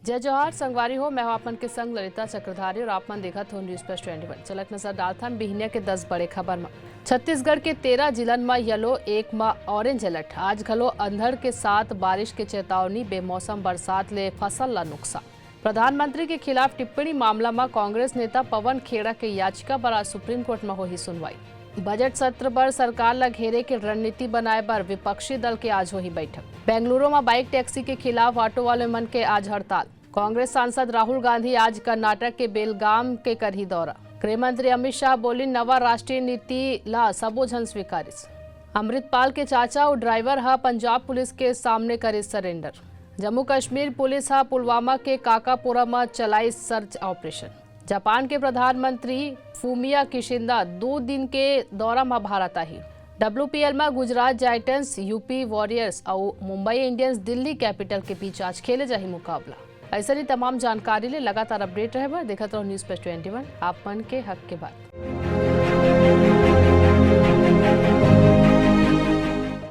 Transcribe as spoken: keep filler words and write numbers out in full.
जय जोहार संगवारी हो, मैं हूं आप मन के संग ललिता चक्रधारी और आप मन देखत हो News Plus twenty one। चलत नजर डालथन बिहनिया के दस बड़े खबर म। छत्तीसगढ़ के तेरह जिलन म येलो, एक म ऑरेंज अलर्ट। आज घलो अंधड़ के साथ बारिश के चेतावनी, बेमौसम बरसात ले फसल ला नुकसान। प्रधानमंत्री के खिलाफ टिप्पणी मामला म कांग्रेस नेता पवन खेड़ा के याचिका बर आज सुप्रीम कोर्ट म होही सुनवाई। बजट सत्र बर सरकार ल घेरे के रणनीति बनाए बर विपक्षी दल के आज होही बैठक। बेंगलुरु म बाइक टैक्सी के खिलाफ ऑटो वाले मन के आज हड़ताल। कांग्रेस सांसद राहुल गांधी आज कर्नाटक के बेलगाम के करही दौरा। गृह मंत्री अमित शाह बोलिन, नवा राष्ट्रीय नीति ला सबो झन स्वीकारिस। अमृतपाल के चाचा अउ ड्राइवर ह पंजाब पुलिस के सामने करिस सरेंडर। जम्मू कश्मीर पुलिस ह पुलवामा के काकापुरा म चलाइस सर्च ऑपरेशन। जापान के प्रधानमंत्री फूमिया किशिंदा दो दिन के दौरा म भारत आही। डब्ल्यूपीएल म गुजरात जाइंट्स, यूपी वॉरियर्स अउ मुंबई इंडियंस, दिल्ली कैपिटल के बीच आज खेले जाही मुकाबला। अइसने तमाम जानकारी ले लगातार अपडेट रहे बर देखत रहो News Plus twenty one, आप मन के हक के बात।